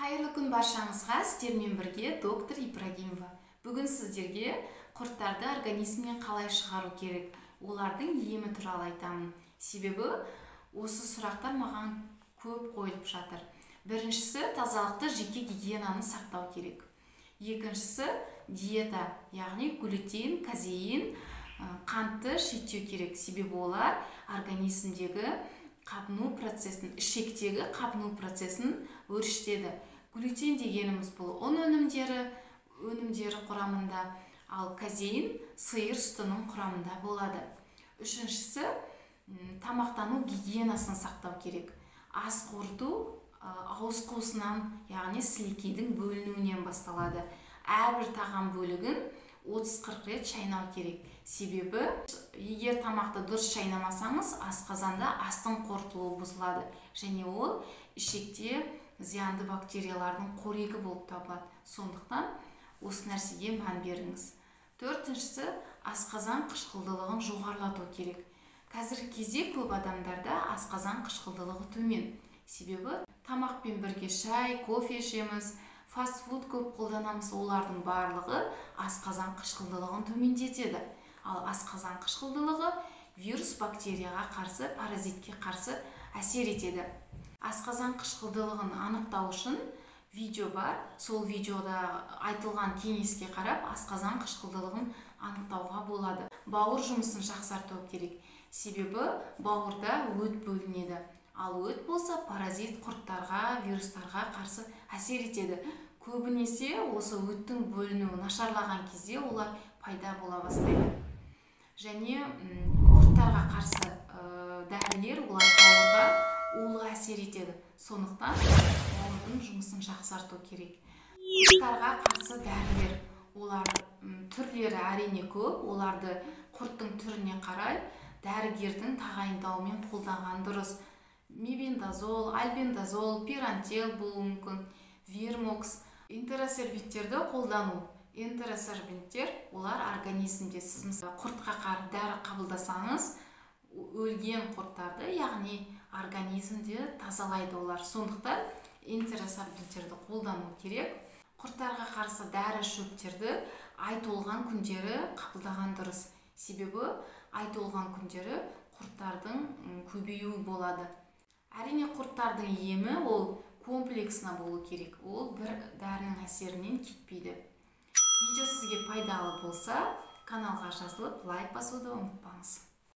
Қайырлы күн баршаңызға, сіздермен бірге доктор Ибрагимова. Бүгін сіздерге құрттарды организмнен қалай шығару керек, олардың емі туралы айтамын. Себебі осы сұрақтар маған көп қойылып жатыр. Біріншісі, тазалықты, жеке гигиенаны сақтау керек. Екіншісі, диета, яғни глютен, казеин, қантты шектеу керек. Себебі олар организмдегі қабыну процесін, ішектегі қабыну процесін өршітеді. Глютен дегеніміз бұл ұн өнімдері құрамында, ал казеин сиыр сүтінің құрамында болады. Үшіншісі, тамақтану гигиенасын сақтау керек. Ас қорыту ауыз қуысынан, яғни сілекейдің бөлінуінен басталады. Әрбір тағам бөлігін 30-40 рет шайнау керек. Себебі егер тамақты дұрыс шайнамасаңыз, асқазанда астың қорытылуы бұзылады және ол ішекте зиянды бактериялардың қорегі болып табылады. Сондықтан осы нәрсеге мән беріңіз. Төртіншісі, асқазан қышқылдылығын жоғарылату керек. Қазіргі кезде көп адамдарда асқазан қышқылдылығы төмен. Себебі тамақпен бірге шай, кофе ішеміз, фастфуд көп қолданамыз, олардың барлығы асқазан қышқылдылығын төмендетеді. Ал асқазан қышқылдылығы вирус, бактерияға қарсы, паразитке қарсы әсер етеді. Асқазан қышқылдылығын анықтау үшін видео бар. Сол видеода айтылған кеңеске қарап асқазан қышқылдылығын анықтауға болады. Бауыр жұмысын жақсарту керек. Себебі бауырда өт бөлінеді. Ал өт болса паразит құрттарға, вирустарға қарсы әсер етеді. Көбінесе осы өттің бөлінуі нашарлаған кезде олар пайда бола бастайды. Және құрттарға қарсы дәрілер олар бауырға улы әсер етеді. Сондықтан бауырдың жұмысын жақсарту керек. Құрттарға қарсы дәрілер, олар түрлері әрине көп, оларды құрттың түріне қарай дәрігердің тағайындауымен қолданған дұрыс. Мебендазол, альбендазол, пирантел болуы мүмкін, вермокс, энтеросорбенттерді қолдану. Энтеросорбенттер олар организмде сіз мысалы құртқа қарсы дәрі қабылдасаңыз, өлген құрттарды, яғни организмде тазалайды олар. Сондықтан энтеросорбенттерді қолдану керек. Құрттарға қарсы дәрі шөптерді ай толған күндері қабылдаған дұрыс. Себебі ай толған күндері құрттардың көбеюі болады. Әрине құрттардың емі ол комплексно болу керек. Ол бір дәрінің әсерінен кетпейді. Видео сізге пайдалы болса, каналға жазылып, лайк басуды ұмытпаңыз.